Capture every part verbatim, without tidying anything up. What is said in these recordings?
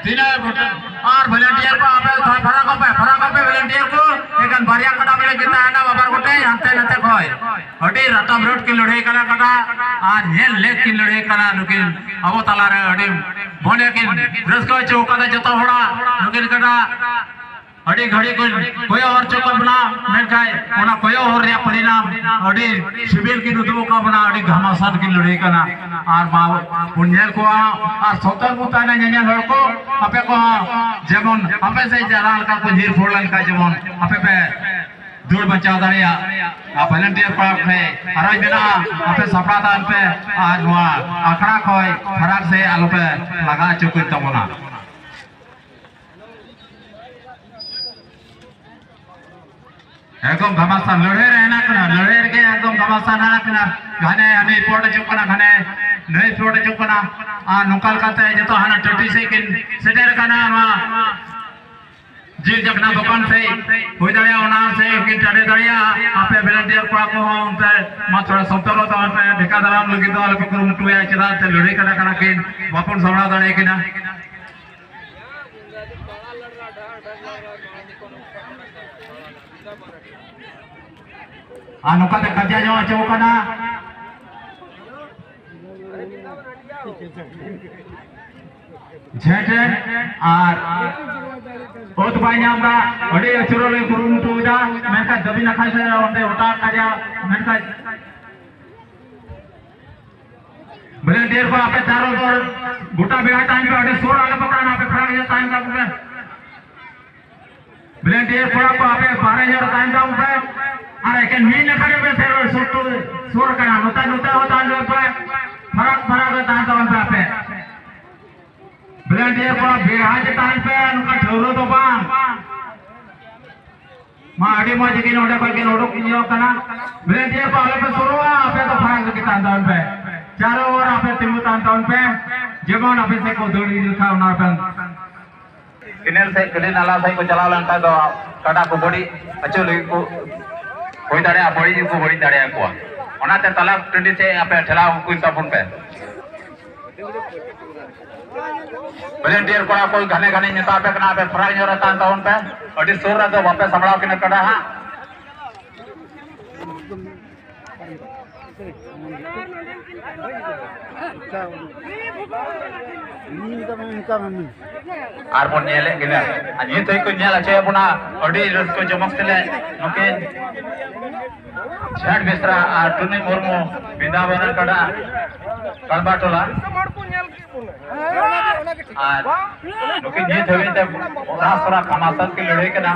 ᱛᱤᱱᱟᱹᱜ ᱜᱚᱴᱟᱝ? ᱟᱨ volunteer ᱠᱚ ᱟᱯᱮ ᱛᱷᱚᱲᱟ ᱯᱷᱟᱨᱟᱠ ᱠᱚᱯᱮ, ᱯᱷᱟᱨᱟᱠ ᱠᱚᱯᱮ volunteer ᱠᱚ᱾ ᱮᱠᱷᱟᱱ ᱵᱟᱨᱭᱟ ᱠᱟᱰᱟ ᱢᱮᱱᱟᱜ ᱠᱤᱱ ᱛᱟᱦᱮᱱᱟ ᱵᱟᱵᱟᱨ ᱜᱚᱴᱮᱡ ᱦᱟᱱᱛᱮ ᱱᱟᱛᱮ ᱠᱷᱚᱡ᱾ ᱟᱹᱰᱤ ᱨᱟᱛᱟᱵ ᱨᱳᱰ ᱠᱤᱱ ᱞᱟᱹᱲᱦᱟᱹᱭ ᱠᱟᱱᱟ ᱠᱟᱰᱟ, ᱟᱨ ᱧᱮᱞ ᱞᱮᱠ ᱠᱤᱱ ᱞᱟᱹᱲᱦᱟᱹᱭ ᱠᱟᱱᱟ ᱱᱩᱠᱤᱱ ᱟᱵᱚ ᱛᱟᱞᱟᱨᱮ᱾ ᱟᱹᱰᱤ ᱢᱚᱱᱮ ᱠᱤᱱ ᱨᱟᱹᱥᱠᱟᱹ ᱦᱚᱪᱚ ᱠᱟᱫᱟ ᱡᱚᱛᱚ ᱦᱚᱲᱟᱜ ᱱᱩᱠᱤᱱ ᱠᱟᱰᱟ᱾ ᱟᱹᱰᱤ ᱜᱷᱟᱹᱲᱤ ᱠᱚ ᱠᱚᱭᱚᱜ ᱦᱚᱨ ᱦᱚᱪᱚ ᱠᱟᱜ ᱵᱚᱱᱟ, ᱢᱮᱱᱠᱷᱟᱱ ᱚᱱᱟ ᱠᱚᱭᱚᱜ ᱦᱚᱨ ᱨᱮᱭᱟᱜ ᱯᱚᱨᱤᱱᱟᱢ ᱟᱹᱰᱤ ᱥᱤᱵᱤᱞ ᱠᱤᱱ ᱩᱫᱩᱜ ᱟᱠᱟᱫ ᱵᱚᱱᱟ, ᱟᱹᱰᱤ ᱜᱷᱟᱢᱟᱥᱟᱱ ᱠᱤᱱ ᱞᱟᱹᱲᱦᱟᱹᱭ ᱠᱟᱱᱟ᱾ ᱟᱨ ᱢᱟ ᱵᱚᱱ ᱧᱮᱞ ᱠᱚᱣᱟ ᱟᱨ ᱥᱚᱛᱚᱨ ᱵᱚᱱ ᱛᱟᱦᱮᱱᱟ ᱧᱮᱧᱮᱞ ᱦᱚᱲ ᱠᱚ, ᱟᱯᱮ ᱠᱚᱦᱚᱸ ᱡᱮᱢᱚᱱ ᱟᱯᱮ ᱥᱮᱫ ᱡᱟᱦᱟᱸ ᱞᱮᱠᱟ ᱠᱚ ᱧᱤᱨ ᱯᱷᱳᱲ ᱞᱮᱱᱠᱷᱟᱱ ᱡᱮᱢᱚᱱ ᱟᱯᱮ ᱯᱮ ᱫᱟᱹᱲ ᱵᱟᱧᱪᱟᱣ ᱫᱟᱲᱮᱭᱟᱜ᱾ ᱟᱨ volunteer ᱯᱟᱦᱴᱟ ᱴᱷᱮᱱ ᱟᱨᱚᱡ ᱢᱮᱱᱟᱜᱼᱟ, ᱟᱯᱮ ᱥᱟᱯᱲᱟᱣ ᱛᱟᱦᱮᱱ ᱯᱮ ᱟᱨ ᱱᱚᱣᱟ ᱟᱠᱷᱲᱟ ᱠᱷᱚᱱ ᱯᱷᱟᱨᱟᱠ ᱥᱮᱫ ᱟᱞᱚᱯᱮ ᱞᱟᱜᱟ ᱦᱚᱪᱚ ᱠᱚ ᱛᱟᱵᱚᱱᱟ᱾ ᱮᱠᱫᱚᱢ ᱜᱷᱟᱢᱟᱥᱟᱱ ᱞᱟᱹᱲᱦᱟᱹᱭ ᱨᱮ ᱦᱮᱱᱟᱜ ᱠᱤᱱᱟ, ᱞᱟᱹᱲᱦᱟᱹᱭ ᱨᱮᱜᱮ ᱮᱠᱫᱚᱢ ᱜᱷᱟᱢᱟᱥᱟᱱ ᱦᱮᱱᱟᱜ ᱠᱤᱱᱟ᱾ ᱜᱷᱟᱱᱮ ᱦᱟᱱᱮ ᱯᱚᱴ ᱦᱤᱡᱩᱜ ᱠᱟᱱᱟ, ᱜᱷᱟᱱᱮ ᱱᱟᱹᱭ ᱯᱚᱴ ᱦᱤᱡᱩᱜ ᱠᱟᱱᱟ᱾ ᱟᱨ ᱱᱚᱝᱠᱟ ᱞᱮᱠᱟᱛᱮ ᱡᱚᱛᱚ ᱦᱟᱱᱟ ᱴᱟᱺᱰᱤ ᱥᱮᱫ ᱠᱤᱱ ᱥᱮᱴᱮᱨ ᱠᱟᱱᱟ᱾ ᱱᱚᱣᱟ ᱡᱤᱞ ᱡᱟᱠᱷᱱᱟ ᱫᱚᱠᱟᱱ ᱥᱮᱫ ᱦᱩᱭ ᱫᱟᱲᱮᱭᱟᱜᱼᱟ, ᱚᱱᱟ ᱥᱮᱫ ᱠᱤᱱ ᱴᱟᱺᱰᱤ ᱫᱟᱲᱮᱭᱟᱜᱼᱟ᱾ ᱟᱯᱮ volunteer ᱠᱚᱲᱟ ᱠᱚᱦᱚᱸ ᱚᱱᱛᱮ ᱢᱟ ᱛᱷᱚᱲᱟ ᱥᱚᱱᱛᱚᱨᱚᱜ ᱛᱟᱵᱚᱱ ᱯᱮ, ᱰᱷᱮᱠᱟ ᱫᱟᱨᱟᱢ ᱞᱟᱹᱜᱤᱫ ᱫᱚ ᱟᱞᱚ ᱯᱮ ᱠᱩᱨᱩᱢᱩᱴᱩᱭᱟ, ᱪᱮᱫᱟᱜ ᱥᱮ ᱞᱟᱹᱲᱦᱟᱹᱭ ᱠᱟᱱᱟ ᱠᱟᱱᱟ ᱠᱤᱱ, ᱵᱟᱵᱚᱱ ᱥᱟᱢᱲᱟᱣ ᱫᱟᱲᱮᱭᱟᱠᱤᱱᱟ᱾ ᱟᱨ ᱱᱚᱝᱠᱟᱛᱮ ᱠᱟᱵᱽᱡᱟ ᱧᱚᱜ ᱦᱚᱪᱚ ᱠᱟᱱᱟ᱾ ᱡᱷᱮᱸᱴ ᱨᱮ ᱟᱨ ᱚᱛ ᱵᱟᱭ ᱧᱟᱢ ᱮᱫᱟ᱾ ᱟᱹᱰᱤ ᱟᱹᱪᱩᱨᱚᱜ ᱞᱟᱹᱜᱤᱫ ᱠᱩᱨᱩᱢᱩᱴᱩᱭᱮᱫᱟ, ᱢᱮᱱᱠᱷᱟᱱ ᱫᱟᱹᱵᱤ ᱱᱟᱠᱷᱟ ᱥᱮᱫ ᱚᱸᱰᱮ ᱚᱴᱟᱜ ᱠᱟᱡᱟ, ᱢᱮᱱᱠᱷᱟᱱ volunteer ᱠᱚ ᱟᱯᱮ ᱪᱟᱨᱚ ᱫᱚᱞ ᱜᱚᱴᱟ ᱵᱮᱲᱟ ᱛᱟᱦᱮᱱ ᱯᱮ, ᱟᱹᱰᱤ ᱥᱩᱨ ᱟᱞᱚ ᱯᱮ ᱛᱟᱦᱮᱱᱟ, ᱟᱯᱮ ᱯᱷᱟᱨᱟᱠ ᱧᱚᱜ ᱛᱟᱦᱮᱱ ᱛᱟᱵᱚᱱ ᱯᱮ᱾ Volunteer ᱠᱚᱲᱟ ᱠᱚ ᱟᱯᱮ ᱵᱟᱦᱨᱮ ᱧᱚᱜ ᱨᱮ ᱛᱟᱦᱮᱱ ᱛᱟᱵᱚᱱ ᱯᱮ᱾ ᱟᱨ ᱮᱠᱮᱱ ᱢᱤᱫ ᱱᱟᱠᱷᱟ ᱨᱮ ᱯᱮ ᱥᱩᱨ, ᱥᱩᱨ, ᱥᱩᱨ ᱠᱟᱱᱟ, ᱱᱚᱛᱮ, ᱱᱚᱛᱮ ᱦᱚᱸ ᱛᱟᱦᱮᱱ ᱛᱟᱵᱚᱱ ᱯᱮ, ᱯᱷᱟᱨᱟᱠ, ᱯᱷᱟᱨᱟᱠ ᱨᱮ ᱛᱟᱦᱮᱱ ᱛᱟᱵᱚᱱ ᱯᱮ ᱟᱯᱮ᱾ Volunteer ᱠᱚᱲᱟ ᱵᱮᱲᱦᱟ ᱪᱮ ᱛᱟᱦᱮᱱ ᱯᱮ, ᱱᱚᱝᱠᱟ ᱴᱷᱟᱹᱣᱨᱟᱹ ᱫᱚ ᱵᱟᱝ᱾ ᱢᱟ ᱟᱹᱰᱤ ᱢᱚᱡᱽ ᱜᱮ ᱱᱚᱰᱮ ᱠᱷᱚᱱ ᱜᱮ ᱩᱰᱩᱠ ᱧᱚᱜ ᱠᱟᱱᱟ᱾ Volunteer ᱠᱚ ᱟᱞᱚ ᱯᱮ ᱥᱩᱨᱩᱜᱼᱟ, ᱟᱯᱮ ᱫᱚ ᱯᱷᱟᱨᱟᱠ ᱨᱮᱜᱮ ᱛᱟᱦᱮᱱ ᱛᱟᱵᱚᱱ ᱯᱮ᱾ ᱪᱟᱨᱚ ᱚᱨ ᱟᱯᱮ ᱛᱤᱸᱜᱩ ᱛᱟᱦᱮᱱ ᱛᱟᱵᱚᱱ ᱯᱮ, ᱡᱮᱢᱚᱱ ᱟᱯᱮ ᱥᱮᱫ ᱠᱚ ᱫᱟᱹᱲ ᱤᱫᱤ ᱞᱮᱠᱷᱟᱱ ᱚᱱᱟ ᱵᱮᱱ᱾ ᱠᱮᱱᱮᱞ ᱥᱮᱫ, ᱠᱮᱱᱮᱞ ᱱᱟᱞᱟ ᱥᱮᱫ ᱠᱚ ᱪᱟᱞᱟᱣ ᱞᱮᱱᱠᱷᱟᱱ ᱫᱚ ᱠᱟᱰᱟ ᱠᱚ ᱵᱟᱹᱲᱤᱡ ᱟᱹᱪᱩᱨ ᱞᱟᱹᱜᱤᱫ ᱠᱚ ᱦᱩᱭ ᱫᱟᱲᱮᱭᱟᱜᱼᱟ, ᱵᱟᱹᱲᱤᱡ ᱠᱚ ᱵᱟᱹᱲᱤᱡ ᱫᱟᱲᱮᱭᱟᱠᱚᱣᱟ᱾ ᱚᱱᱟᱛᱮ ᱛᱟᱞᱟ ᱴᱟᱺᱰᱤ ᱥᱮᱫ ᱟᱯᱮ ᱴᱷᱮᱞᱟᱣ ᱠᱚ ᱛᱟᱵᱚᱱ ᱯᱮ᱾ ᱵᱷᱚᱞᱮᱱᱴᱤᱭᱟᱨ ᱠᱚᱲᱟ ᱠᱚ ᱜᱷᱟᱱᱮ ᱜᱷᱟᱱᱮ ᱢᱮᱛᱟ ᱯᱮ ᱠᱟᱱᱟ, ᱟᱯᱮ ᱯᱷᱟᱨᱟᱠ ᱧᱚᱜ ᱨᱮ ᱛᱟᱦᱮᱱ ᱛᱟᱵᱚᱱ ᱯᱮ, ᱟᱹᱰᱤ ᱥᱩᱨ ᱨᱮᱫᱚ ᱵᱟᱯᱮ ᱥᱟᱢᱵᱲᱟᱣ ᱠᱤᱱᱟ ᱠᱟᱰᱟ ᱦᱟᱸᱜ᱾ ᱟᱨ ᱵᱚᱱ ᱧᱮᱞᱮᱫ ᱠᱤᱱᱟ, ᱟᱨ ᱱᱤᱛ ᱦᱚᱸ ᱠᱚ ᱧᱮᱞ ᱦᱚᱪᱚᱭᱮᱫ ᱵᱚᱱᱟ ᱟᱹᱰᱤ ᱨᱟᱹᱥᱠᱟᱹ ᱡᱚᱢᱚᱠ ᱛᱮᱞᱮ ᱱᱩᱠᱤᱱ ᱡᱷᱮᱸᱴ ᱵᱮᱥᱨᱟ ᱟᱨ ᱴᱩᱱᱩ ᱢᱩᱨᱢᱩ ᱵᱤᱫᱟᱵᱚᱱ ᱠᱟᱰᱟ ᱠᱟᱲᱵᱟ ᱴᱚᱞᱟ᱾ ᱟᱨ ᱱᱩᱠᱤᱱ ᱱᱤᱛ ᱦᱟᱹᱵᱤᱡ ᱛᱮ ᱚᱱᱟ ᱥᱚᱨᱟ ᱠᱟᱢᱟᱥᱟᱱ ᱠᱤᱱ ᱞᱟᱹᱲᱦᱟᱹᱭ ᱠᱟᱱᱟ᱾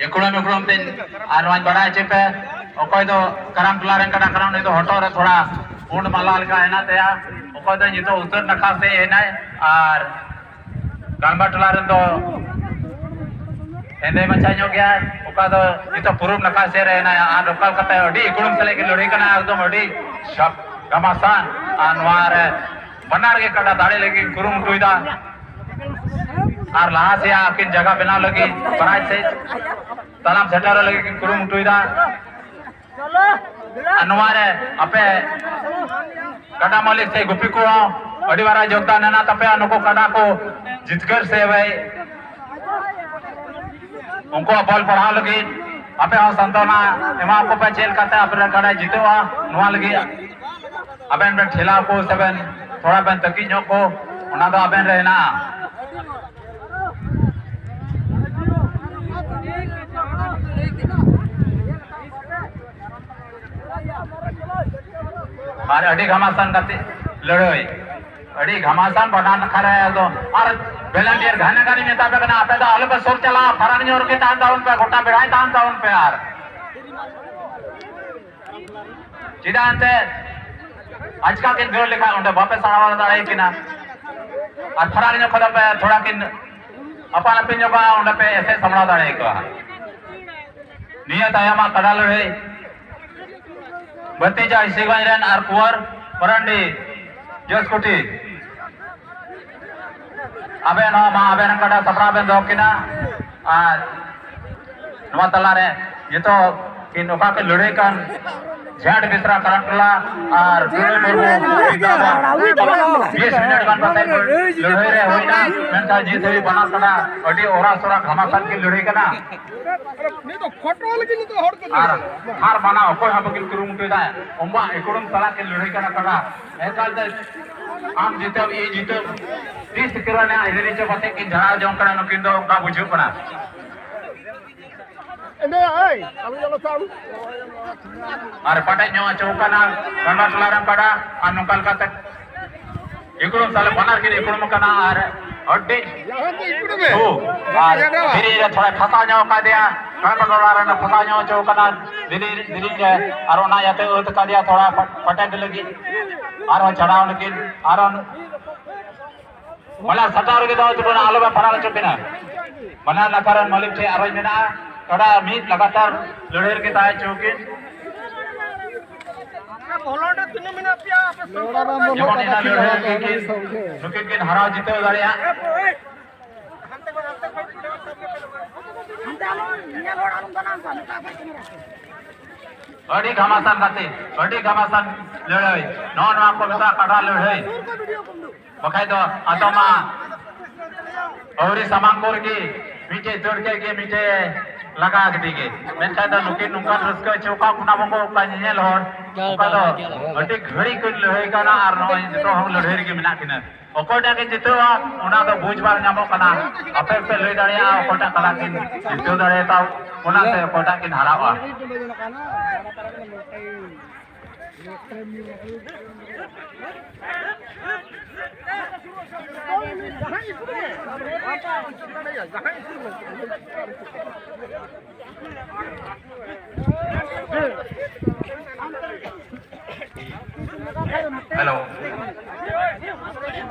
ᱮᱠᱲᱚᱢ ᱮᱠᱲᱚᱢ ᱛᱮ ᱟᱨ ᱱᱚᱣᱟᱧ ᱵᱟᱲᱟᱭ ᱦᱚᱪᱚᱭ ᱯᱮ, ᱚᱠᱚᱭ ᱫᱚ ᱠᱟᱨᱟᱢ ᱴᱚᱞᱟ ᱨᱮᱱ ᱠᱟᱱᱟ, ᱠᱟᱨᱚᱱ ᱩᱱᱤ ᱫᱚ ᱦᱚᱴᱚᱜ ᱨᱮ ᱛᱷᱚᱲᱟ ᱯᱩᱸᱰ ᱢᱟᱞᱟ ᱞᱮᱠᱟ ᱦᱮᱱᱟᱜ ᱛᱟᱭᱟ, ᱚᱠᱚᱭ ᱫᱚ ᱱᱤᱛᱚᱜ ᱩᱛᱛᱚᱨ ᱱᱟᱠᱷᱟ ᱥᱮᱫ ᱦᱮᱱᱟᱭ, ᱟᱨ ᱠᱟᱲᱵᱟ ᱴᱚᱞᱟ ᱨᱮᱱ ᱫᱚ ᱦᱮᱸᱫᱮ ᱢᱟᱪᱷᱟ ᱧᱚᱜ ᱜᱮᱭᱟᱭ, ᱚᱠᱟ ᱫᱚ ᱱᱤᱛᱚᱜ ᱯᱩᱨᱩᱵ ᱱᱟᱠᱷᱟ ᱥᱮᱫ ᱨᱮ ᱦᱮᱱᱟᱭᱟ᱾ ᱟᱨ ᱞᱳᱠᱟᱞ ᱠᱟᱛᱮ ᱟᱹᱰᱤ ᱤᱠᱲᱩᱢ ᱥᱟᱞᱟᱜ ᱠᱤᱱ ᱞᱟᱹᱲᱦᱟᱹᱭ ᱠᱟᱱᱟ, ᱮᱠᱫᱚᱢ ᱟᱹᱰᱤ ᱥᱟᱵ ᱜᱷᱟᱢᱟᱥᱟᱱ᱾ ᱟᱨ ᱱᱚᱣᱟ ᱨᱮ ᱵᱟᱱᱟᱨ ᱜᱮ ᱠᱟᱰᱟ ᱫᱟᱲᱮ ᱞᱟᱹᱜᱤᱫ ᱠᱤᱱ ᱠᱩᱨᱩᱢᱩᱴᱩᱭᱮᱫᱟ᱾ ᱟᱨ ᱞᱟᱦᱟ ᱥᱮᱫ ᱟᱹᱠᱤᱱ ᱡᱟᱭᱜᱟ ᱵᱮᱱᱟᱣ ᱞᱟᱹᱜᱤᱫ, ᱯᱨᱟᱭᱤᱡᱽ ᱥᱮᱫ ᱛᱟᱲᱟᱢ ᱥᱮᱴᱮᱨᱚᱜ ᱞᱟᱹᱜᱤᱫ ᱠᱤᱱ ᱠᱩᱨᱩᱢᱩᱴᱩᱭᱮᱫᱟ᱾ ᱟᱨ ᱱᱚᱣᱟ ᱨᱮ ᱟᱯᱮ ᱠᱟᱰᱟ ᱢᱟᱹᱞᱤᱠ ᱥᱮ ᱜᱩᱯᱤ ᱠᱚ ᱦᱚᱸ ᱟᱹᱰᱤ ᱢᱟᱨᱟᱝ ᱡᱳᱜᱽᱫᱟᱱ ᱦᱮᱱᱟᱜ ᱛᱟᱯᱮᱭᱟ᱾ ᱱᱩᱠᱩ ᱠᱟᱰᱟ ᱠᱚ ᱡᱤᱛᱠᱟᱹᱨ ᱥᱮ ᱵᱷᱟᱭ ᱩᱱᱠᱩᱣᱟᱜ ᱵᱚᱞ ᱯᱟᱲᱦᱟᱣ ᱞᱟᱹᱜᱤᱫ ᱟᱯᱮ ᱦᱚᱸ ᱥᱟᱱᱛᱚᱱᱟ ᱮᱢᱟ ᱠᱚᱯᱮ, ᱪᱮᱫ ᱞᱮᱠᱟᱛᱮ ᱟᱯᱮ ᱨᱮᱱ ᱠᱟᱰᱟᱭ ᱡᱤᱛᱟᱹᱜᱼᱟ᱾ ᱱᱚᱣᱟ ᱞᱟᱹᱜᱤᱫ ᱟᱵᱮᱱ ᱵᱮᱱ ᱴᱷᱮᱞᱟᱣ ᱠᱚ ᱥᱮ ᱵᱮᱱ ᱛᱷᱚᱲᱟ ᱵᱮᱱ ᱛᱟᱹᱠᱤᱡ ᱧᱚᱜ ᱠᱚ, ᱚᱱᱟ ᱫᱚ ᱟᱵᱮᱱ ᱨᱮ ᱦᱮᱱᱟᱜᱼᱟ᱾ ᱟᱨ ᱟᱹᱰᱤ ᱜᱷᱟᱢᱟᱥᱟᱱ ᱠᱟᱛᱮ ᱞᱟᱹᱲᱦᱟᱹᱭ, ᱟᱹᱰᱤ ᱜᱷᱟᱢᱟᱥᱟᱱ ᱵᱟᱱᱟᱨ ᱱᱟᱠᱷᱟ ᱨᱮ ᱮᱠᱫᱚᱢ᱾ ᱟᱨ ᱵᱷᱚᱞᱮᱱᱴᱤᱭᱟᱨ ᱜᱷᱟᱱᱮ ᱜᱷᱟᱱᱮ ᱢᱮᱛᱟ ᱯᱮ ᱠᱟᱱᱟ, ᱟᱯᱮ ᱫᱚ ᱟᱞᱚ ᱯᱮ ᱥᱩᱨ ᱪᱟᱞᱟᱜᱼᱟ, ᱯᱷᱟᱨᱟᱠ ᱧᱚᱜ ᱨᱮᱜᱮ ᱛᱟᱦᱮᱱ ᱛᱟᱵᱚᱱ ᱯᱮ, ᱜᱚᱴᱟ ᱵᱮᱲᱦᱟᱭ ᱛᱟᱦᱮᱱ ᱛᱟᱵᱚᱱ ᱯᱮ᱾ ᱟᱨ ᱪᱮᱫᱟᱜ ᱮᱱᱛᱮ ᱟᱪᱠᱟ ᱠᱤᱱ ᱫᱟᱹᱲ ᱞᱮᱠᱷᱟᱱ ᱚᱸᱰᱮ ᱵᱟᱯᱮ ᱥᱟᱢᱵᱲᱟᱣ ᱫᱟᱲᱮᱭᱟᱠᱤᱱᱟ᱾ ᱟᱨ ᱯᱷᱟᱨᱟᱠ ᱧᱚᱜ ᱠᱷᱚᱱ ᱯᱮ ᱛᱷᱚᱲᱟ ᱠᱤᱱ ᱟᱯᱟᱱ ᱟᱹᱯᱤᱱ ᱧᱚᱜᱚᱜᱼᱟ, ᱚᱸᱰᱮ ᱯᱮ ᱮᱥᱮᱫ ᱥᱟᱢᱵᱲᱟᱣ ᱫᱟᱲᱮᱭᱟᱠᱚᱣᱟ᱾ ᱱᱤᱭᱟᱹ ᱛᱟᱭᱚᱢᱟᱜ ᱠᱟᱰᱟ ᱞᱟᱹᱲᱦᱟᱹᱭ ᱵᱷᱟᱹᱛᱤᱡᱟ ᱤᱥᱤᱜᱚᱸᱡᱽ ᱨᱮᱱ ᱟᱨ ᱠᱩᱸᱣᱟᱨ ᱢᱟᱨᱟᱱᱰᱤ ᱡᱚᱥᱠᱩᱴᱤ᱾ ᱟᱵᱮᱱ ᱦᱚᱸ ᱢᱟ ᱟᱵᱮᱱ ᱨᱮᱱ ᱠᱟᱰᱟ ᱥᱟᱯᱲᱟᱣ ᱵᱮᱱ ᱫᱚᱦᱚ ᱠᱤᱱᱟ᱾ ᱟᱨ ᱱᱚᱣᱟ ᱛᱟᱞᱟᱨᱮ ᱡᱚᱛᱚ ᱠᱤᱱ ᱚᱠᱟ ᱠᱤᱱ ᱞᱟᱹᱲᱦᱟᱹᱭ ᱠᱟᱱ, ᱡᱷᱮᱸᱴ ᱵᱮᱥᱨᱟ ᱠᱟᱨᱟᱢᱴᱚᱞᱟ ᱟᱨ ᱵᱤᱱᱚᱭ ᱢᱩᱨᱢᱩ ᱵᱤᱥ ᱢᱤᱱᱤᱴ ᱜᱟᱱ ᱯᱟᱥᱮᱡ ᱞᱟᱹᱲᱦᱟᱹᱭ ᱨᱮ ᱦᱩᱭᱱᱟ, ᱢᱮᱱᱠᱷᱟᱱ ᱱᱤᱛ ᱦᱟᱹᱵᱤᱡ ᱵᱟᱱᱟᱨ ᱠᱟᱰᱟ ᱟᱹᱰᱤ ᱚᱨᱟᱥ ᱚᱨᱟ ᱜᱷᱟᱢᱟᱥᱟᱱ ᱠᱤᱱ ᱞᱟᱹᱲᱦᱟᱹᱭ ᱠᱟᱱᱟ᱾ ᱟᱨ ᱦᱟᱨ ᱢᱟᱱᱟ ᱚᱠᱚᱭ ᱦᱚᱸ ᱵᱟᱹᱠᱤᱱ ᱠᱩᱨᱩᱢᱩᱴᱩᱭᱮᱫᱟ᱾ ᱚᱢᱵᱟ ᱮᱠᱩᱲᱩᱢ ᱥᱟᱞᱟᱜ ᱠᱤᱱ ᱞᱟᱹᱲᱦᱟᱹᱭ ᱠᱟᱱᱟ ᱠᱟᱰᱟ᱾ ᱮᱠᱟᱞ ᱛᱮ ᱟᱢ ᱡᱤᱛᱟᱹᱣ, ᱤᱧ ᱡᱤᱛᱟᱹᱣ, ᱛᱤᱥ ᱠᱤᱨᱟᱱ ᱦᱤᱨᱤ ᱪᱚ ᱠᱟᱛᱮ ᱠᱤᱱ ᱡᱷᱟᱲᱟᱣ ᱡᱚᱝ ᱠᱟᱱᱟ ᱱᱩᱠᱤᱱ ᱫᱚ, ᱚᱱᱠᱟ ᱵᱩᱡᱷᱟᱹᱜ ᱠᱟᱱᱟ᱾ ᱟᱨ ᱯᱟᱴᱮᱡ ᱧᱚᱜ ᱦᱚᱪᱚ ᱠᱟᱱᱟ ᱠᱟᱱᱰᱟ ᱴᱚᱞᱟ ᱨᱮᱱ ᱠᱟᱰᱟ᱾ ᱟᱨ ᱱᱚᱝᱠᱟ ᱞᱮᱠᱟᱛᱮ ᱤᱠᱲᱩᱢ ᱥᱟᱞᱮ ᱵᱟᱱᱟᱨ ᱠᱤᱱ ᱤᱠᱲᱩᱢ ᱠᱟᱱᱟ᱾ ᱟᱨ ᱟᱹᱰᱤ ᱦᱩ, ᱟᱨ ᱫᱷᱤᱨᱤ ᱨᱮ ᱛᱷᱚᱲᱟ ᱯᱷᱟᱥᱟᱣ ᱧᱚᱜ ᱠᱟᱫᱮᱭᱟ᱾ ᱠᱟᱱᱰᱟ ᱴᱚᱞᱟ ᱨᱮᱱ ᱯᱷᱟᱥᱟᱣ ᱧᱚᱜ ᱦᱚᱪᱚ ᱠᱟᱱᱟ ᱫᱷᱤᱨᱤ, ᱫᱷᱤᱨᱤ ᱨᱮ᱾ ᱟᱨ ᱚᱱᱟ ᱤᱭᱟᱹᱛᱮ ᱟᱹᱛ ᱠᱟᱫᱮᱭᱟ ᱛᱷᱚᱲᱟ ᱯᱟᱴᱮᱡ ᱞᱟᱹᱜᱤᱫ᱾ ᱟᱨᱦᱚᱸ ᱪᱷᱟᱲᱟᱣ ᱞᱟᱹᱜᱤᱫ ᱟᱨᱦᱚᱸ ᱵᱟᱱᱟᱨ ᱥᱟᱴᱟᱣ ᱨᱮᱜᱮ ᱫᱚᱦᱚ ᱦᱚᱪᱚ ᱵᱮᱱᱟ, ᱟᱞᱚ ᱵᱮᱱ ᱯᱷᱟᱨᱟᱠ ᱦᱚᱪᱚ ᱠᱤᱱᱟ᱾ ᱵᱟᱱᱟᱨ ᱱᱟᱠᱷᱟ ᱨᱮᱱ ᱢᱟᱹᱞᱤᱠ ᱴᱷᱮᱱ ᱟᱨᱚᱧ ᱢᱮᱱᱟ, ᱠᱟᱰᱟ ᱢᱤᱫ ᱞᱟᱜᱟᱛᱟᱨ ᱞᱟᱹᱲᱦᱟᱹᱭ ᱨᱮᱜᱮ ᱛᱟᱦᱮᱸ ᱦᱚᱪᱚ ᱠᱤᱱ᱾ ᱡᱮᱢᱚᱱ ᱮᱱᱟ ᱞᱟᱹᱲᱦᱟᱹᱭ ᱨᱮᱜᱮ ᱠᱤᱱ, ᱱᱩᱠᱤᱱ ᱠᱤᱱ ᱦᱟᱨᱟᱣ ᱡᱤᱛᱟᱹᱣ ᱫᱟᱲᱮᱭᱟᱜ᱾ ᱟᱹᱰᱤ ᱜᱷᱟᱢᱟᱥᱟᱱ ᱜᱟᱛᱮ, ᱟᱹᱰᱤ ᱜᱷᱟᱢᱟᱥᱟᱱ ᱞᱟᱹᱲᱦᱟᱹᱭ, ᱱᱚᱜᱼᱚ ᱱᱚᱣᱟ ᱠᱚ ᱢᱮᱛᱟᱜᱼᱟ ᱠᱟᱰᱟ ᱞᱟᱹᱲᱦᱟᱹᱭ᱾ ᱵᱟᱠᱷᱟᱡ ᱫᱚ ᱟᱫᱚ ᱢᱟ ᱟᱹᱣᱨᱤ ᱥᱟᱢᱟᱝ ᱠᱚ ᱨᱮᱜᱮ ᱢᱤᱫᱴᱮᱡ ᱫᱟᱹᱲ ᱠᱮᱫ ᱜᱮ, ᱢᱤᱫᱴᱮᱡ ᱞᱟᱜᱟ ᱠᱮᱫᱮ ᱜᱮ᱾ ᱢᱮᱱᱠᱷᱟᱱ ᱫᱚ ᱱᱩᱠᱤᱱ ᱱᱚᱝᱠᱟᱱ ᱨᱟᱹᱥᱠᱟᱹ ᱦᱚᱪᱚ ᱠᱟᱜ ᱵᱚᱱᱟ ᱵᱚᱱ ᱚᱠᱟ ᱧᱮᱧᱮᱞ ᱦᱚᱲ, ᱚᱠᱟ ᱫᱚ ᱟᱹᱰᱤ ᱜᱷᱟᱹᱲᱤᱡ ᱠᱤᱱ ᱞᱟᱹᱲᱦᱟᱹᱭ ᱠᱟᱱᱟ ᱟᱨ ᱱᱚᱜᱼᱚᱭ ᱱᱤᱛᱚᱜ ᱦᱚᱸ ᱞᱟᱹᱲᱦᱟᱹᱭ ᱨᱮᱜᱮ ᱢᱮᱱᱟᱜ ᱠᱤᱱᱟ᱾ ᱚᱠᱚᱭᱴᱟᱜ ᱜᱮ ᱡᱤᱛᱟᱹᱣᱟ ᱚᱱᱟ ᱫᱚ ᱵᱩᱡᱽ ᱵᱟᱝ ᱧᱟᱢᱚᱜ ᱠᱟᱱᱟ᱾ ᱟᱯᱮ ᱯᱮ ᱞᱟᱹᱭ ᱫᱟᱲᱮᱭᱟᱜᱼᱟ ᱚᱠᱚᱭᱴᱟᱜ ᱠᱟᱰᱟ ᱠᱤᱱ ᱡᱤᱛᱟᱹᱣ ᱫᱟᱲᱮᱭᱟᱛᱟ ᱚᱱᱟ ᱥᱮ ᱚᱠᱚᱭᱴᱟᱜ ᱠᱤᱱ ᱦᱟᱨᱟᱣᱟ᱾ ᱦᱮᱞᱳ,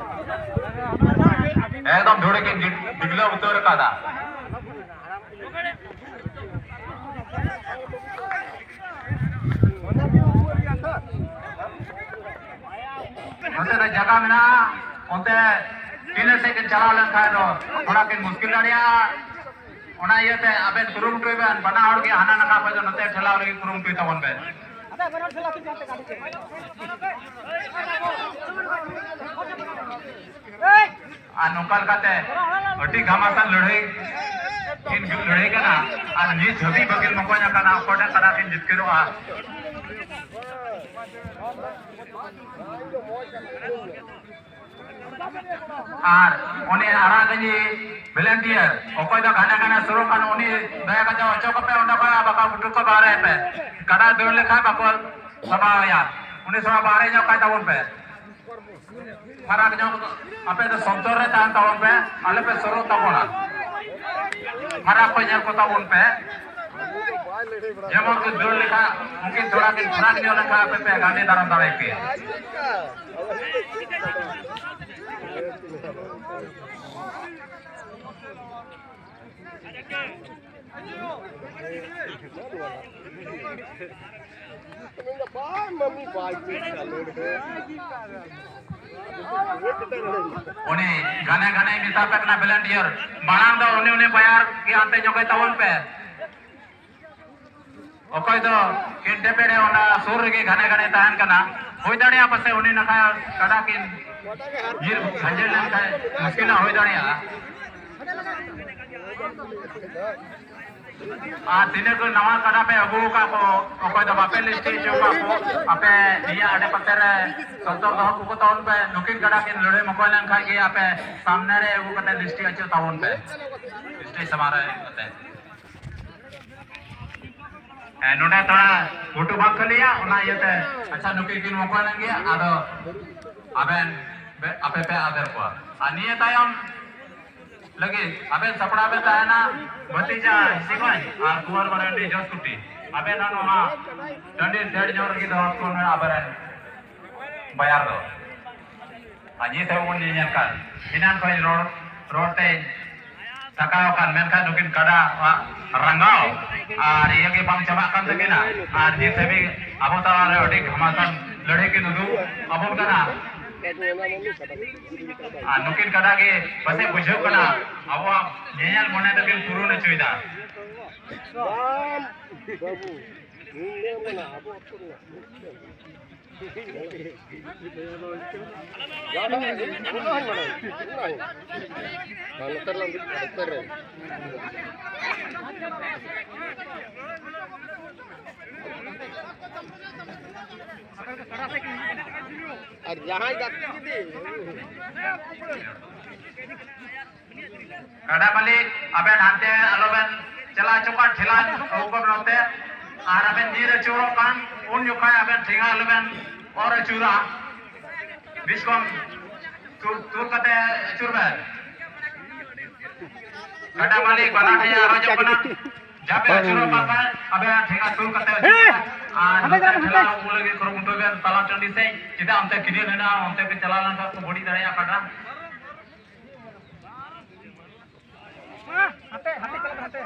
ᱮᱠᱫᱚᱢ ᱫᱷᱩᱲᱤ ᱠᱤᱱ ᱰᱤᱜᱞᱟᱹᱣ ᱩᱛᱟᱹᱨ ᱟᱠᱟᱫᱟ᱾ ᱱᱚᱛᱮ ᱨᱮ ᱡᱟᱭᱜᱟ ᱢᱮᱱᱟᱜᱼᱟ, ᱚᱱᱛᱮ ᱛᱤᱱᱟᱹᱜ ᱥᱮᱫ ᱠᱤᱱ ᱪᱟᱞᱟᱣ ᱞᱮᱱᱠᱷᱟᱱ ᱫᱚ ᱛᱷᱚᱲᱟ ᱠᱤᱱ ᱢᱩᱥᱠᱤᱞ ᱫᱟᱲᱮᱭᱟᱜᱼᱟ᱾ ᱚᱱᱟ ᱤᱭᱟᱹᱛᱮ ᱟᱵᱮᱱ ᱠᱩᱨᱩᱢᱩᱴᱩᱭ ᱵᱮᱱ, ᱵᱟᱱᱟ ᱦᱚᱲ ᱜᱮ ᱦᱟᱱᱟ ᱱᱟᱠᱷᱟ ᱠᱷᱚᱱ ᱫᱚ ᱱᱚᱛᱮ ᱴᱷᱮᱞᱟᱣ ᱞᱟᱹᱜᱤᱫ ᱠᱩᱨᱩᱢᱩᱴᱩᱭ ᱛᱟᱵᱚᱱ ᱵᱮᱱ᱾ ᱟᱨ ᱱᱚᱝᱠᱟ ᱞᱮᱠᱟᱛᱮ ᱟᱹᱰᱤ ᱜᱷᱟᱢᱟᱥᱟᱱ ᱞᱟᱹᱲᱦᱟᱹᱭ ᱠᱤᱱ ᱞᱟᱹᱲᱦᱟᱹᱭ ᱠᱟᱱᱟ᱾ ᱟᱨ ᱱᱤᱛ ᱫᱷᱟᱹᱵᱤᱡ ᱵᱟᱹᱠᱤᱱ ᱢᱚᱠᱚᱧ ᱟᱠᱟᱱᱟ, ᱚᱠᱚᱭ ᱴᱷᱮᱱ ᱠᱟᱱᱟ ᱠᱤᱱ ᱡᱤᱛᱠᱟᱹᱨᱚᱜᱼᱟ᱾ ᱟᱨ ᱩᱱᱤ ᱟᱲᱟᱜ ᱜᱟᱹᱧᱡᱤ volunteer, ᱚᱠᱚᱭ ᱫᱚ ᱜᱷᱟᱱᱮ ᱜᱷᱟᱱᱮ ᱥᱩᱨᱩᱜ ᱠᱟᱱ, ᱩᱱᱤ ᱫᱟᱭᱟ ᱠᱟᱛᱮ ᱚᱪᱚᱜ ᱠᱚᱯᱮ ᱚᱸᱰᱮ ᱠᱷᱚᱱ, ᱵᱟᱠᱷᱟᱱ ᱜᱩᱴᱩ ᱠᱚ ᱵᱟᱦᱨᱮ ᱯᱮ᱾ ᱠᱟᱰᱟ ᱫᱟᱹᱲ ᱞᱮᱠᱷᱟᱱ ᱵᱟᱠᱚ ᱥᱟᱢᱵᱟᱣᱮᱭᱟ, ᱩᱱᱤ ᱥᱟᱢᱟᱝ ᱵᱟᱦᱨᱮ ᱧᱚᱜ ᱠᱟᱭ ᱛᱟᱵᱚᱱ ᱯᱮ᱾ ᱯᱷᱟᱨᱟᱠ ᱧᱚᱜ ᱟᱯᱮ ᱫᱚ ᱥᱚᱱᱛᱚᱨ ᱨᱮ ᱛᱟᱦᱮᱱ ᱛᱟᱵᱚᱱ ᱯᱮ, ᱟᱞᱚ ᱯᱮ ᱥᱩᱨᱩᱜ ᱛᱟᱵᱚᱱᱟ᱾ ᱯᱷᱟᱨᱟᱠ ᱠᱷᱚᱱ ᱧᱮᱞ ᱠᱚ ᱛᱟᱵᱚᱱ ᱯᱮ᱾ ᱡᱮᱢᱚᱱ ᱠᱚ ᱫᱟᱹᱲ ᱞᱮᱠᱷᱟᱱ ᱩᱱᱠᱤᱱ ᱛᱷᱚᱲᱟ ᱠᱤᱱ ᱯᱷᱟᱨᱟᱠ ᱧᱚᱜ ᱞᱮᱱᱠᱷᱟᱱ ᱟᱯᱮ ᱯᱮ ᱜᱟᱹᱰᱤ ᱫᱟᱨᱟᱢ ᱫᱟᱲᱮ ᱯᱮᱭᱟ᱾ ᱩᱱᱤ ᱜᱷᱟᱱᱮ ᱜᱷᱟᱱᱮ ᱢᱮᱛᱟ ᱯᱮ ᱠᱟᱱᱟ volunteer, ᱢᱟᱲᱟᱝ ᱫᱚ ᱩᱱᱤ ᱩᱱᱤ ᱵᱟᱭᱟᱨ ᱜᱮ ᱦᱟᱱᱛᱮ ᱧᱚᱜ ᱛᱟᱵᱚᱱ ᱯᱮ᱾ ᱚᱠᱚᱭ ᱫᱚ ᱠᱤᱱ ᱰᱮᱯᱮᱰᱮ ᱚᱱᱟ ᱥᱩᱨ ᱨᱮᱜᱮ ᱜᱷᱟᱱᱮ ᱜᱷᱟᱱᱮ ᱛᱟᱦᱮᱱ ᱠᱟᱱᱟ, ᱦᱩᱭ ᱫᱟᱲᱮᱭᱟᱜᱼᱟ ᱯᱟᱥᱮ ᱩᱱᱤ ᱱᱟᱠᱷᱟ ᱠᱟᱰᱟ ᱠᱤᱱ ᱧᱤᱨ ᱡᱷᱟᱸᱡᱮᱲ ᱞᱮᱱᱠᱷᱟᱱ ᱢᱩᱥᱠᱤᱞ ᱦᱚᱸ ᱦᱩᱭ ᱫᱟᱲᱮᱭᱟᱜᱼᱟ᱾ ᱟᱨ ᱛᱤᱱᱟᱹᱜ ᱠᱚ ᱱᱟᱣᱟ ᱠᱟᱰᱟ ᱯᱮ ᱟᱹᱜᱩ ᱟᱠᱟᱫ ᱠᱚ, ᱚᱠᱚᱭ ᱫᱚ ᱵᱟᱯᱮ ᱞᱤᱥᱴᱤ ᱦᱚᱪᱚ ᱟᱠᱟᱫ ᱠᱚ, ᱟᱯᱮ ᱱᱤᱭᱟᱹ ᱟᱰᱮ ᱯᱟᱥᱮ ᱨᱮ ᱥᱚᱱᱛᱚᱨ ᱫᱚᱦᱚ ᱠᱚᱠᱚ ᱛᱟᱵᱚᱱ ᱯᱮ᱾ ᱱᱩᱠᱤᱱ ᱠᱟᱰᱟ ᱠᱤᱱ ᱞᱟᱹᱲᱦᱟᱹᱭ ᱢᱚᱠᱚᱭ ᱞᱮᱱᱠᱷᱟᱱ ᱜᱮ ᱟᱯᱮ ᱥᱟᱢᱱᱮ ᱨᱮ ᱟᱹᱜᱩ ᱠᱟᱛᱮ ᱞᱤᱥᱴᱤ ᱦᱚᱪᱚ ᱛᱟᱵᱚᱱ ᱯᱮ, ᱞᱤᱥᱴᱤ ᱥᱟᱢᱟᱝ ᱨᱮ ᱟᱹᱜᱩ ᱠᱟᱛᱮ᱾ ᱦᱮᱸ, ᱱᱚᱰᱮ ᱛᱷᱚᱲᱟ ᱜᱷᱩᱴᱩ ᱵᱟᱝ ᱠᱷᱟᱹᱞᱤᱭᱟ, ᱚᱱᱟ ᱤᱭᱟᱹᱛᱮ᱾ ᱟᱪᱪᱷᱟ, ᱱᱩᱠᱤᱱ ᱠᱤᱱ ᱢᱚᱠᱚᱭ ᱞᱮᱱ ᱜᱮᱭᱟ, ᱟᱫᱚ ᱟᱵᱮᱱ ᱵᱮ-, ᱟᱯᱮ ᱯᱮ ᱟᱫᱮᱨ ᱠᱚᱣᱟ᱾ ᱟᱨ ᱱᱤᱭᱟᱹ ᱛᱟᱭᱚᱢ ᱞᱟᱹᱜᱤᱫ ᱟᱵᱮᱱ ᱥᱟᱯᱲᱟᱣ ᱵᱮᱱ ᱛᱟᱦᱮᱱᱟ ᱵᱷᱟᱹᱛᱤᱡᱟ ᱦᱤᱥᱤᱜᱚᱸᱡᱽ ᱟᱨ ᱠᱩᱸᱣᱟᱨ ᱢᱟᱨᱟᱱᱰᱤ ᱡᱚᱥᱠᱩᱴᱤ᱾ ᱟᱵᱮᱱ ᱦᱚᱸ ᱱᱚᱣᱟ ᱴᱟᱺᱰᱤ ᱥᱮᱰ ᱧᱚᱜ ᱨᱮᱜᱮ ᱫᱚᱦᱚ ᱠᱚ ᱢᱮ ᱟᱵᱮᱱ ᱨᱮᱱ ᱵᱟᱭᱟᱨ ᱫᱚ᱾ ᱟᱨ ᱱᱤᱛ ᱦᱚᱸ ᱵᱚᱱ ᱧᱮᱧᱮᱞ ᱠᱟᱱ, ᱮᱱᱟᱱ ᱠᱷᱚᱱ ᱨᱚᱲ, ᱨᱚᱲ ᱛᱮ ᱛᱷᱟᱠᱟᱣ ᱟᱠᱟᱱ, ᱢᱮᱱᱠᱷᱟᱱ ᱱᱩᱠᱤᱱ ᱠᱟᱰᱟᱣᱟᱜ ᱨᱟᱸᱜᱟᱣ ᱟᱨ ᱤᱭᱟᱹ ᱜᱮ ᱵᱟᱝ ᱪᱟᱵᱟᱜ ᱠᱟᱱ ᱛᱟᱹᱠᱤᱱᱟ᱾ ᱟᱨ ᱱᱤᱛ ᱦᱟᱹᱵᱤᱡ ᱟᱵᱚ ᱛᱟᱞᱟᱨᱮ ᱟᱹᱰᱤ ᱜᱷᱟᱢᱟᱥᱟᱱ ᱞᱟᱹᱲᱦᱟᱹᱭ ᱠᱤᱱ ᱩᱫᱩᱜ ᱟᱵᱚᱱ ᱠᱟᱱᱟ᱾ ᱟᱨ ᱱᱩᱠᱤᱱ ᱠᱟᱰᱟ ᱜᱮ ᱯᱟᱥᱮᱡ ᱵᱩᱡᱷᱟᱹᱣ ᱠᱟᱱᱟ, ᱟᱵᱚᱣᱟᱜ ᱧᱮᱧᱮᱞ ᱢᱚᱱᱮ ᱫᱚᱠᱤᱱ ᱯᱩᱨᱩᱱ ᱦᱚᱪᱚᱭᱮᱫᱟ᱾ ᱵᱟᱝ, ᱵᱟᱹᱵᱩ, ᱤᱧ ᱞᱟᱹᱭᱟᱢ ᱠᱟᱱᱟ, ᱟᱵᱚ ᱟᱹᱛᱩ ᱨᱮᱱᱟᱜ ᱡᱟᱦᱟᱸᱴᱟᱜ ᱚᱱᱟ ᱦᱚᱸᱧ ᱵᱟᱲᱟᱭᱟ, ᱚᱱᱟ ᱦᱚᱸ᱾ ᱱᱚᱛᱮ ᱨᱮ, ᱱᱚᱛᱮ ᱨᱮ᱾ ᱟᱨ ᱡᱟᱦᱟᱸᱭ ᱜᱟᱛᱮ ᱡᱩᱫᱤ ᱠᱟᱰᱟ ᱢᱟᱹᱞᱤᱠ, ᱟᱵᱮᱱ ᱦᱟᱱᱛᱮ ᱟᱞᱚᱵᱮᱱ ᱪᱟᱞᱟᱣ ᱦᱚᱪᱚ ᱠᱚᱣᱟ, ᱴᱷᱮᱞᱟ ᱟᱹᱜᱩ ᱠᱚᱵᱮᱱ ᱱᱚᱛᱮ᱾ ᱟᱨ ᱟᱵᱮᱱ ᱧᱤᱨ ᱟᱹᱪᱩᱨᱚᱜ ᱠᱷᱟᱱ, ᱩᱱ ᱡᱚᱠᱷᱟᱡ ᱟᱵᱮᱱ ᱴᱷᱮᱸᱜᱟ ᱟᱞᱚᱵᱮᱱ ᱚᱨ ᱟᱹᱪᱩᱨᱟ᱾ ᱵᱤᱥᱠᱚᱢ ᱛᱩᱨ, ᱛᱩᱨ ᱠᱟᱛᱮ ᱟᱹᱪᱩᱨ ᱵᱮᱱ᱾ ᱠᱟᱰᱟ ᱢᱟᱹᱞᱤᱠ ᱵᱟᱱᱟ ᱴᱷᱮᱱ ᱟᱨᱚᱡᱚᱜ ᱠᱟᱱᱟ᱾ ᱡᱟᱦᱟᱸ ᱵᱮᱱ ᱟᱹᱪᱩᱨᱚᱜ ᱠᱟᱱ ᱠᱷᱟᱱ, ᱟᱵᱮᱱ ᱴᱷᱮᱸᱜᱟ ᱛᱩᱨ ᱠᱟᱛᱮ ᱟᱹᱪᱩᱨ ᱵᱮᱱ᱾ ᱟᱨ ᱦᱟᱱᱛᱮ ᱱᱚᱛᱮ ᱪᱟᱞᱟᱜ ᱴᱷᱮᱞᱟ ᱟᱹᱜᱩ ᱞᱟᱹᱜᱤᱫ ᱠᱩᱨᱩᱢᱩᱴᱩᱭ ᱵᱮᱱ, ᱛᱟᱞᱟ ᱴᱟᱺᱰᱤ ᱥᱮᱫ᱾ ᱪᱮᱫᱟᱜ ᱚᱱᱛᱮ ᱠᱮᱱᱮᱞ ᱦᱮᱱᱟᱜᱼᱟ, ᱚᱱᱛᱮ ᱵᱮᱱ ᱪᱟᱞᱟᱣ ᱞᱮᱱᱠᱷᱟᱱ ᱠᱚ ᱵᱟᱹᱲᱤᱡ ᱫᱟᱲᱮᱭᱟᱜᱼᱟ ᱠᱟᱰᱟ᱾ ᱦᱟᱱᱛᱮ, ᱦᱟᱱᱛᱮ ᱪᱟᱞᱟᱜ ᱢᱮ, ᱦᱟᱱᱛᱮ᱾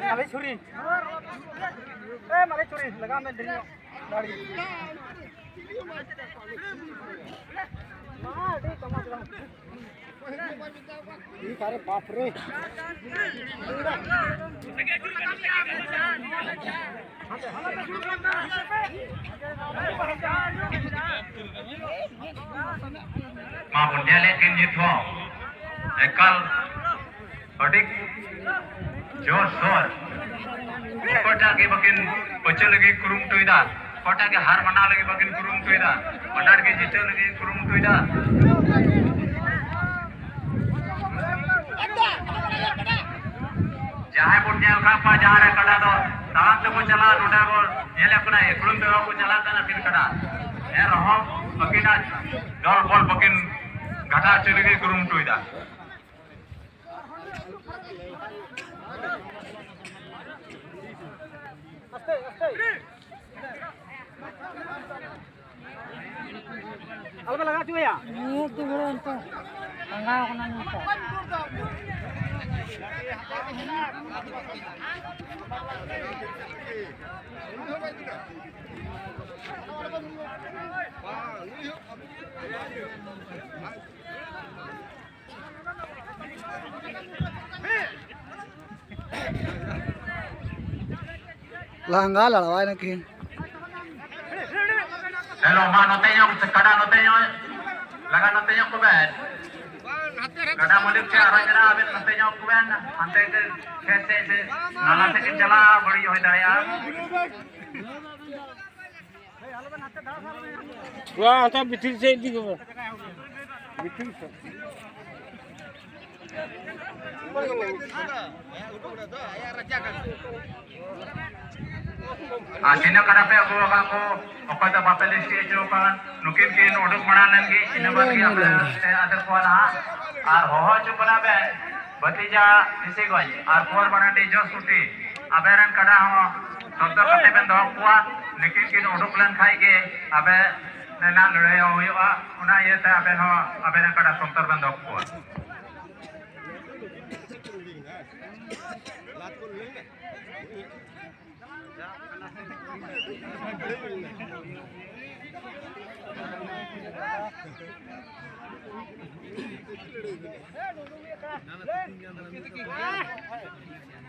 ᱢᱟᱞᱮ ᱪᱷᱩᱨᱤ᱾ ᱮ, ᱢᱟᱞᱮ ᱪᱷᱩᱨᱤ, ᱞᱟᱜᱟᱣ ᱢᱮ ᱰᱷᱮᱨ ᱧᱚᱜ ᱫᱟᱲᱮ᱾ ᱢᱟ, ᱟᱹᱰᱤ ᱛᱟᱢᱟ ᱫᱚ᱾ ᱟᱨᱮ ᱵᱟᱯ ᱨᱮ᱾ ᱢᱟ ᱵᱚᱱ ᱧᱮᱞᱮᱫ ᱠᱤᱱ ᱱᱤᱛ ᱦᱚᱸ ᱮᱠᱟᱞ ᱟᱹᱰᱤ ᱡᱳᱨ ᱥᱳᱨ᱾ ᱚᱠᱚᱭᱴᱟᱜ ᱜᱮ ᱵᱟᱹᱠᱤᱱ ᱯᱟᱹᱪᱟᱹ ᱞᱟᱹᱜᱤᱫ ᱠᱩᱨᱩᱢᱩᱴᱩᱭᱮᱫᱟ, ᱚᱠᱚᱭᱴᱟᱜ ᱜᱮ ᱦᱟᱨ ᱢᱟᱱᱟᱣ ᱞᱟᱹᱜᱤᱫ ᱵᱟᱹᱠᱤᱱ ᱠᱩᱨᱩᱢᱩᱴᱩᱭᱮᱫᱟ, ᱵᱟᱱᱟᱨ ᱜᱮ ᱡᱤᱛᱟᱹᱣ ᱞᱟᱹᱜᱤᱫ ᱠᱩᱨᱩᱢᱩᱴᱩᱭᱮᱫᱟ᱾ ᱡᱟᱦᱟᱸᱭ ᱵᱚᱱ ᱧᱮᱞ ᱠᱟᱜ ᱠᱚᱣᱟ, ᱡᱟᱦᱟᱸ ᱨᱮ ᱠᱟᱰᱟ ᱫᱚ ᱛᱟᱲᱟᱢ ᱛᱮᱠᱚ ᱪᱟᱞᱟᱜᱼᱟ, ᱱᱚᱰᱮ ᱵᱚᱱ ᱧᱮᱞᱮᱫ ᱠᱟᱱᱟ, ᱮᱠᱞᱚᱢ ᱛᱮᱦᱚᱸ ᱠᱚ ᱪᱟᱞᱟᱜ ᱠᱟᱱᱟ ᱛᱤᱱ ᱠᱟᱰᱟ᱾ ᱮᱱ ᱨᱮᱦᱚᱸ ᱟᱹᱠᱤᱱᱟᱜ ᱫᱚᱞ ᱵᱚᱞ ᱵᱟᱹᱠᱤᱱ ᱜᱷᱟᱴᱟ ᱦᱚᱪᱚ ᱞᱟᱹᱜᱤᱫ ᱠᱩᱨᱩᱢᱩᱴᱩᱭᱮᱫᱟ᱾ ᱟᱥᱛᱮ, ᱟᱥᱛᱮ᱾ ᱟᱞᱚᱯᱮ ᱞᱟᱜᱟ ᱦᱚᱪᱚᱣᱟᱭᱟ᱾ ᱱᱤᱭᱟᱹ ᱛᱤ ᱦᱚᱲ ᱚᱱᱛᱮ ᱞᱟᱸᱜᱟᱣ ᱠᱟᱱᱟ ᱱᱤᱭᱟᱹ ᱛᱚ᱾ ᱞᱟᱸᱜᱟ ᱞᱟᱲᱟᱣᱟᱭ ᱱᱟᱹᱠᱤᱱ᱾ ᱦᱮᱞᱳ, ᱢᱟ ᱱᱚᱛᱮ ᱧᱚᱜ, ᱠᱟᱰᱟ ᱱᱚᱛᱮ ᱧᱚᱜ, ᱞᱟᱸᱜᱟ ᱱᱚᱛᱮ ᱧᱚᱜ ᱠᱚᱵᱮᱱ᱾ ᱠᱟᱰᱟ ᱢᱟᱹᱞᱤᱠ ᱴᱷᱮᱱ ᱟᱨᱚ ᱢᱮᱱᱟᱜᱼᱟ, ᱟᱵᱮᱱ ᱱᱚᱛᱮ ᱧᱚᱜ ᱠᱚᱵᱮᱱ, ᱦᱟᱱᱛᱮ ᱜᱮ ᱠᱷᱮᱛ ᱥᱮᱫ ᱥᱮ ᱱᱟᱞᱟ ᱥᱮᱫ ᱵᱮᱱ ᱪᱟᱞᱟᱜᱼᱟ, ᱵᱟᱹᱲᱤᱡ ᱦᱩᱭ ᱫᱟᱲᱮᱭᱟᱜᱼᱟ᱾ ᱛᱷᱚᱲᱟ ᱦᱟᱱᱛᱮ ᱵᱷᱤᱛᱤᱨ ᱥᱮᱫ ᱤᱫᱤ ᱠᱚᱵᱮᱱ, ᱵᱷᱤᱛᱤᱨ ᱥᱮᱫ᱾ ᱟᱨ ᱛᱤᱱᱟᱹᱜ ᱠᱟᱰᱟ ᱯᱮ ᱟᱹᱜᱩ ᱟᱠᱟᱫ ᱠᱚ, ᱚᱠᱚᱭ ᱫᱚ ᱵᱟᱯᱮ ᱞᱤᱥᱴ ᱦᱚᱪᱚ ᱟᱠᱟᱫ, ᱱᱩᱠᱤᱱ ᱠᱤᱱ ᱩᱰᱩᱠ ᱢᱟᱲᱟᱝ ᱞᱮᱱ ᱜᱮ, ᱤᱱᱟᱹ ᱵᱟᱫᱽ ᱜᱮ ᱟᱯᱮ ᱯᱮ ᱟᱫᱮᱨ ᱠᱚᱣᱟ ᱱᱟᱦᱟᱜ᱾ ᱟᱨ ᱦᱚᱦᱚ ᱦᱚᱪᱚ ᱠᱟᱱᱟ ᱯᱮ ᱵᱷᱟᱹᱛᱤᱡᱟ ᱤᱥᱤᱜᱚᱸᱡᱽ ᱟᱨ ᱯᱩᱣᱟᱹᱨ ᱢᱟᱨᱟᱱᱰᱤ ᱡᱚᱥ ᱠᱩᱴᱤ, ᱟᱵᱮᱱ ᱨᱮᱱ ᱠᱟᱰᱟ ᱦᱚᱸ ᱥᱚᱵᱫᱚ ᱠᱟᱛᱮ ᱵᱮᱱ ᱫᱚᱦᱚ ᱠᱚᱣᱟ᱾ ᱱᱩᱠᱤᱱ ᱠᱤᱱ ᱩᱰᱩᱠ ᱞᱮᱱ ᱠᱷᱟᱡ ᱜᱮ ᱟᱵᱮ ᱨᱮᱱᱟᱜ ᱞᱟᱹᱲᱦᱟᱹᱭ ᱦᱚᱸ ᱦᱩᱭᱩᱜᱼᱟ᱾ ᱚᱱᱟ ᱤᱭᱟᱹᱛᱮ ᱟᱵᱮᱱ ᱦᱚᱸ ᱟᱵᱮᱱ ᱨᱮᱱ ᱠᱟᱰᱟ ᱥᱚᱱᱛᱚᱨ ᱵᱮᱱ ᱫᱚᱦᱚ ᱠᱚᱣᱟ᱾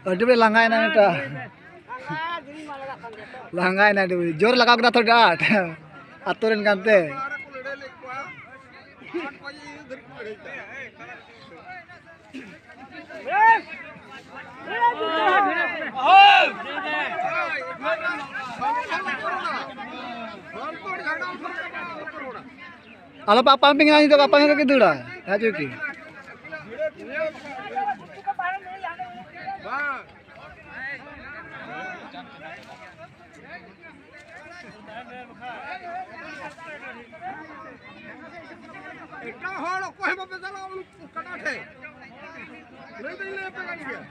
ᱟᱹᱰᱤ ᱵᱮ ᱞᱟᱸᱜᱟᱭᱮᱱᱟ ᱱᱤᱛᱚᱜ᱾ ᱞᱟᱸᱜᱟᱭᱮᱱᱟ ᱟᱹᱰᱤ ᱵᱮ᱾ ᱡᱳᱨ ᱞᱟᱜᱟᱣ ᱠᱮᱫᱟ ᱛᱚ ᱟᱹᱰᱤ ᱟᱸᱴ᱾ ᱟᱛᱳ ᱨᱮᱱ ᱠᱟᱱᱛᱮ᱾ ᱟᱞᱚ ᱯᱮ ᱟᱯᱟᱱ ᱟᱹᱯᱤᱱ ᱠᱟᱱᱟ, ᱱᱤᱛᱚᱜ ᱟᱯᱟᱱ ᱟᱹᱯᱤᱱ ᱠᱚ ᱫᱟᱹᱲᱟ᱾ ᱦᱮᱸ, ᱪᱩᱠᱤ᱾ ᱮᱴᱟᱜ ᱦᱚᱲ ᱚᱠᱚᱭ ᱦᱚᱸ ᱵᱟᱯᱮ ᱪᱟᱞᱟᱜᱼᱟ ᱩᱱᱠᱩ ᱠᱟᱰᱟ ᱴᱷᱮᱱ᱾ ᱞᱟᱹᱭ ᱫᱚᱧ ᱞᱟᱹᱭ ᱟᱯᱮ ᱠᱟᱱ ᱜᱮᱭᱟ᱾